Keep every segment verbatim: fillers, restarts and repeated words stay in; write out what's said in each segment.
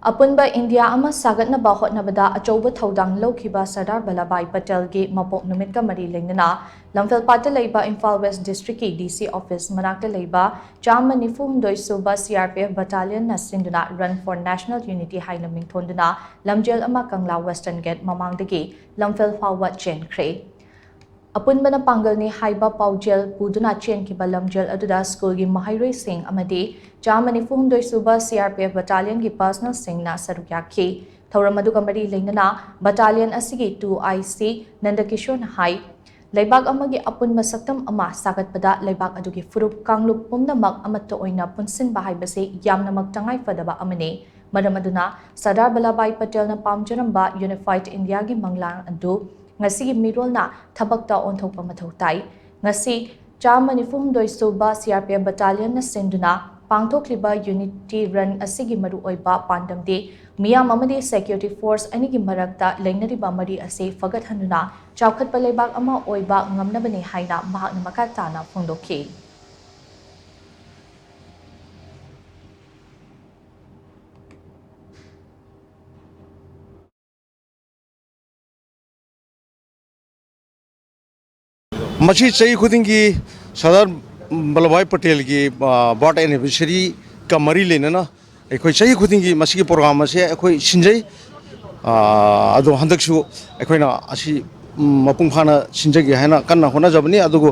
ꯑꯄꯨꯟꯕ ꯏꯟꯗꯤꯌꯥ ꯑꯃ ꯁꯥꯒꯠꯅꯕ ꯍꯣꯠꯅꯕꯗ ꯑꯆꯧꯕ ꯊꯧꯗꯥꯡ ꯂꯧꯈꯤꯕ ꯁꯔꯗꯥꯔ ꯚꯜꯂꯚꯚꯥꯏ ꯄꯇꯦꯜꯒꯤ ꯃꯄꯣꯛ ꯅꯨꯃꯤꯠꯀ ꯃꯔꯤ ꯂꯩꯅꯅ ꯂꯝꯐꯦꯜꯄꯥꯠꯇ ꯂꯩꯕ ꯏꯝꯐꯥꯜ ꯋꯦꯁ ꯗꯤꯁꯇ꯭ꯔꯤꯛꯀꯤ ꯗꯤ ꯁꯤ ꯑꯣꯐꯤꯁ ꯃꯅꯥꯛꯇ ꯂꯩꯕ ꯆꯥꯝꯃ ꯅꯤꯐꯨ ꯍꯨꯝꯗꯣꯏ ꯁꯨꯕ ꯁꯤ ꯑꯥꯔ ꯄꯤ ꯑꯦꯐ ꯕꯠꯇꯥꯂꯤꯌꯟꯅ ꯁꯤꯟꯗꯨꯅ Run for National Unity ꯍꯥꯏꯅ ꯃꯤꯡꯊꯣꯟꯗꯨꯅ ꯂꯝꯖꯦꯜ ꯑꯃ ꯀꯪꯂꯥ ꯋꯦꯁꯇꯔꯟ ꯒꯦꯠ ꯃꯃꯥꯡꯗꯒꯤ ꯂꯝꯐꯦꯜ ꯐꯥꯎꯕ ꯆꯦꯟꯈ꯭ꯔꯦ꯫ ꯑꯄꯨꯟꯕꯅ ꯄꯥꯡꯒꯜꯅꯤ ꯍꯥꯏꯕ ꯄꯥꯎꯖꯦꯜ ꯄꯨꯗꯨꯅ ꯆꯦꯟꯈꯤꯕ ꯂꯝꯖꯦꯜ ꯑꯗꯨꯗ ꯁ꯭ꯀꯨꯜꯒꯤ ꯃꯍꯩꯔꯣꯏꯁꯤꯡ ꯑꯃꯗꯤ ꯆꯥꯝꯃ ꯅꯤꯐꯨ ꯍꯨꯝꯗꯣꯏ ꯁꯨꯕ ꯁꯤ ꯑꯥꯔ ꯄꯤ ꯑꯦꯐ ꯕꯠꯇꯥꯂꯤꯌꯟꯒꯤ ꯄꯔꯁꯅꯦꯜꯁꯤꯡꯅ ꯁꯔꯨꯛ ꯌꯥꯈꯤ꯫ ꯊꯧꯔꯝ ꯑꯗꯨꯒ ꯃꯔꯤ ꯂꯩꯅꯅ ꯕꯠꯇꯥꯂꯤꯌꯟ ꯑꯁꯤꯒꯤ ꯇꯨ ꯑꯥꯏ ꯁꯤ ꯅꯟꯗꯀꯤꯁꯣꯔꯅ ꯍꯥꯏ, ꯂꯩꯕꯥꯛ ꯑꯃꯒꯤ ꯑꯄꯨꯟꯕ ꯁꯛꯇꯝ ꯑꯃ ꯁꯥꯒꯠꯄꯗ ꯂꯩꯕꯥꯛ ꯑꯗꯨꯒꯤ ꯐꯨꯔꯨꯞ ꯀꯥꯡꯂꯨꯞ ꯄꯨꯝꯅꯃꯛ ꯑꯃꯠꯇ ꯑꯣꯏꯅ ꯄꯨꯟꯁꯤꯟꯕ ꯍꯥꯏꯕꯁꯤ ꯌꯥꯝꯅꯃꯛ ꯇꯉꯥꯏ ꯐꯗꯕ ꯑꯃꯅꯤ꯫ ꯃꯔꯝ ꯑꯗꯨꯅ ꯁꯔꯗꯥꯔ ꯚꯜꯂꯚꯚꯥꯏ ꯄꯇꯦꯜꯅ ꯄꯥꯝꯖꯔꯝꯕ ꯌꯨꯅꯤꯐꯥꯏꯗ ꯏꯟꯗꯤꯌꯥꯒꯤ ꯃꯪꯂꯥꯟ ꯑꯗꯨ ꯉꯁꯤꯒꯤ ꯃꯤꯔꯣꯜꯅ ꯊꯕꯛꯇ ꯑꯣꯟꯊꯣꯛꯄ ꯃꯊꯧ ꯇꯥꯏ꯫ ꯉꯁꯤ ꯆꯥꯝꯃ ꯅꯤꯐꯨ ꯍꯨꯝꯗꯣꯏ ꯁꯨꯕ ꯁꯤ ꯑꯥꯔ ꯄꯤ ꯑꯦꯐ ꯕꯠꯇꯥꯂꯤꯌꯟꯅ ꯁꯤꯟꯗꯨꯅ ꯄꯥꯡꯊꯣꯛꯂꯤꯕ ꯌꯨꯅꯤꯇꯤ ꯔꯟ ꯑꯁꯤꯒꯤ ꯃꯔꯨꯑꯣꯏꯕ ꯄꯥꯟꯗꯝꯗꯤ ꯃꯤꯌꯥꯝ ꯑꯃꯗꯤ ꯁꯦꯀ꯭ꯌꯨꯔꯤꯇꯤ ꯐꯣꯔꯁ ꯑꯅꯤꯒꯤ ꯃꯔꯛꯇ ꯂꯩꯅꯔꯤꯕ ꯃꯔꯤ ꯑꯁꯤ ꯐꯒꯠꯍꯟꯗꯨꯅ ꯆꯥꯎꯈꯠꯄ ꯂꯩꯕꯥꯛ ꯑꯃ ꯑꯣꯏꯕ ꯉꯝꯅꯕꯅꯤ ꯍꯥꯏꯅ ꯃꯍꯥꯛꯅ ꯃꯈꯥ ꯇꯥꯅ ꯐꯣꯡꯗꯣꯛꯈꯤ꯫ ꯃꯁꯤ ꯆꯍꯤ ꯈꯨꯗꯤꯡꯒꯤ ꯁꯔꯗꯥꯔ ꯚꯜꯂꯚꯚꯥꯏ ꯄꯇꯦꯜꯒꯤ, ꯑ, ꯕꯥꯔꯊ ꯑꯦꯅꯤꯚꯔꯁꯔꯤꯒ ꯃꯔꯤ ꯂꯩꯅꯅ ꯑꯩꯈꯣꯏ ꯆꯍꯤ ꯈꯨꯗꯤꯡꯒꯤ ꯃꯁꯤꯒꯤ ꯄ꯭ꯔꯣꯒ꯭ꯔꯥꯝ ꯑꯁꯦ ꯑꯩꯈꯣꯏ ꯁꯤꯟꯖꯩ꯫ ꯑ, ꯑꯗꯣ ꯍꯟꯗꯛꯁꯨ ꯑꯩꯈꯣꯏꯅ ꯑꯁꯤ, ꯎꯝ, ꯃꯄꯨꯡ ꯐꯥꯅ ꯁꯤꯟꯖꯒꯦ ꯍꯥꯏꯅ ꯀꯟꯅ ꯍꯣꯠꯅꯖꯕꯅꯤ꯫ ꯑꯗꯨꯕꯨ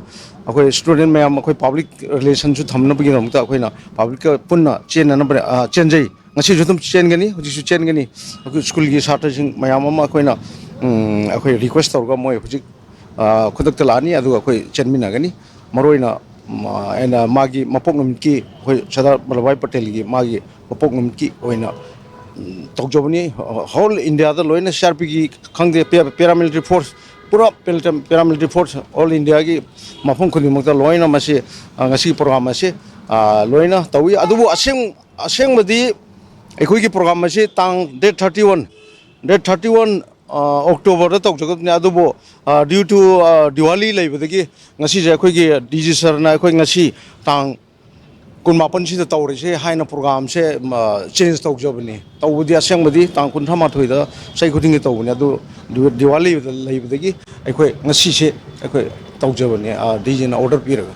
ꯑꯩꯈꯣꯏ ꯁ꯭ꯇꯨꯗꯦꯟ ꯃꯌꯥꯝ, ꯑꯩꯈꯣꯏ ꯄꯕ꯭ꯂꯤꯛ ꯔꯤꯂꯦꯁꯟꯁꯨ ꯊꯝꯅꯕꯒꯤꯗꯃꯛꯇ ꯑꯩꯈꯣꯏꯅ ꯄꯕ꯭ꯂꯤꯛꯀ ꯄꯨꯟꯅ ꯆꯦꯟꯅꯅꯕ, ꯑ, ꯆꯦꯟꯖꯩ꯫ ꯉꯁꯤꯁꯨ ꯑꯗꯨꯝ ꯆꯦꯟꯒꯅꯤ, ꯍꯧꯖꯤꯛꯁꯨ ꯆꯦꯟꯒꯅꯤ꯫ ꯑꯩꯈꯣꯏ ꯁ꯭ꯀꯨꯜꯒꯤ ꯁꯥꯇ꯭ꯔꯁꯤꯡ ꯃꯌꯥꯝ ꯑꯃ ꯑꯩꯈꯣꯏꯅ, ꯎꯝ, ꯑꯩꯈꯣꯏ ꯔꯤꯀ꯭ꯋꯦꯁ ꯇꯧꯔꯒ ꯃꯣꯏ ꯍꯧꯖꯤꯛ, ꯑ, ꯈꯨꯗꯛꯇ ꯂꯥꯛꯑꯅꯤ, ꯑꯗꯨꯒ ꯑꯩꯈꯣꯏ ꯆꯦꯟꯃꯤꯟꯅꯒꯅꯤ꯫ ꯃꯔꯨꯑꯣꯏꯅ, ꯎꯝ, ꯑꯩꯅ ꯃꯥꯒꯤ ꯃꯄꯣꯛ ꯅꯨꯃꯤꯠꯀꯤ, ꯑꯩꯈꯣꯏ ꯁꯔꯗꯥꯔ ꯚꯜꯂꯚꯚꯥꯏ ꯄꯇꯦꯜꯒꯤ ꯃꯥꯒꯤ ꯃꯄꯣꯛ ꯅꯨꯃꯤꯠꯀꯤ ꯑꯣꯏꯅ, ꯎꯝ, ꯇꯧꯖꯕꯅꯤ꯫ ꯍꯣꯜ ꯏꯟꯗꯤꯌꯥꯗ ꯂꯣꯏꯅ ꯁꯤ ꯑꯥꯔ ꯄꯤꯒꯤ ꯈꯪꯗꯦ, ꯄꯦ-, ꯄꯦꯔꯥꯃꯤꯂꯤꯇꯔꯤ ꯐꯣꯔꯁ, ꯄꯨꯔꯥ ꯄꯦꯔꯥꯃꯤꯂꯤꯇꯔꯤ ꯐꯣꯔꯁ ꯑꯣꯜ ꯏꯟꯗꯤꯌꯥꯒꯤ ꯃꯐꯝ ꯈꯨꯗꯤꯡꯃꯛꯇ ꯂꯣꯏꯅ ꯃꯁꯤ, ꯑ, ꯉꯁꯤꯒꯤ ꯄ꯭ꯔꯣꯒ꯭ꯔꯥꯝ ꯑꯁꯤ, ꯑ, ꯂꯣꯏꯅ ꯇꯧꯏ꯫ ꯑꯗꯨꯕꯨ ꯑꯁꯦꯡ-, ꯑꯁꯦꯡꯕꯗꯤ ꯑꯩꯈꯣꯏꯒꯤ ꯄ꯭ꯔꯣꯒ꯭ꯔꯥꯝ ꯑꯁꯤ ꯇꯥꯡ date thirty one, date thirty one, ꯑ, ꯑꯣꯛꯇꯣꯕꯔꯗ ꯇꯧꯖꯒꯗꯕꯅꯤ꯫ ꯑꯗꯨꯕꯨ, ꯑ, due to, ꯑ, ꯗꯤꯋꯥꯂꯤ ꯂꯩꯕꯗꯒꯤ ꯉꯁꯤꯁꯦ ꯑꯩꯈꯣꯏꯒꯤ ꯗꯤ ꯖꯤ ꯁꯔꯅ ꯑꯩꯈꯣꯏ ꯉꯁꯤ ꯇꯥꯡ ꯀꯨꯟꯃꯥꯄꯟꯁꯤꯗ ꯇꯧꯔꯁꯦ ꯍꯥꯏꯅ ꯄ꯭ꯔꯣꯒ꯭ꯔꯥꯝꯁꯦ, ꯃ, ꯆꯦꯟꯖ ꯇꯧꯖꯕꯅꯤ꯫ ꯇꯧꯕꯗꯤ ꯑꯁꯦꯡꯕꯗꯤ ꯇꯥꯡ ꯀꯨꯟꯊ꯭ꯔꯥ ꯃꯥꯊꯣꯏꯗ ꯆꯍꯤ ꯈꯨꯗꯤꯡꯒꯤ ꯇꯧꯕꯅꯤ, ꯑꯗꯨ ꯗꯤ-, ꯗꯤꯋꯥꯂꯤ ꯂꯩꯕꯗꯒꯤ ꯑꯩꯈꯣꯏ ꯉꯁꯤꯁꯦ ꯑꯩꯈꯣꯏ ꯇꯧꯖꯕꯅꯤ, ꯑ, ꯗꯤ ꯖꯤꯅ ꯑꯣꯔꯗꯔ ꯄꯤꯔꯒ꯫